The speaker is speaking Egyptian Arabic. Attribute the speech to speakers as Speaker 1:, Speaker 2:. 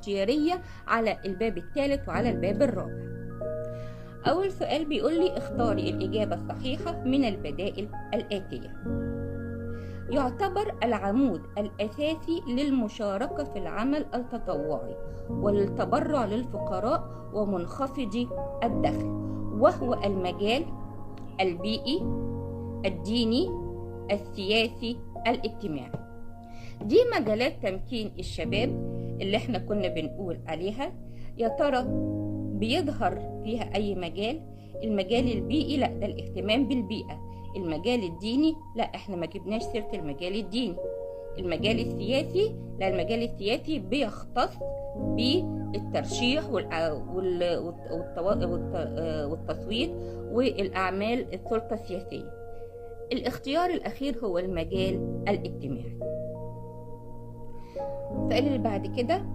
Speaker 1: الاختيارية على الباب الثالث وعلى الباب الرابع. أول سؤال بيقول لي اختاري الإجابة الصحيحة من البدائل الآتية. يعتبر العمود الأساسي للمشاركة في العمل التطوعي والتبرع للفقراء ومنخفضي الدخل، وهو المجال البيئي، الديني، السياسي، الاجتماعي. دي مجالات تمكين الشباب اللي احنا كنا بنقول عليها. يا ترى بيظهر فيها أي مجال؟ المجال البيئي لا، ده الاهتمام بالبيئة. المجال الديني لا، احنا ما جبناش سيرة المجال الديني. المجال السياسي لا، المجال السياسي بيختص بالترشيح والتصويت والأعمال السلطة السياسية. الاختيار الأخير هو المجال الاجتماعي. السؤال اللي بعد كده،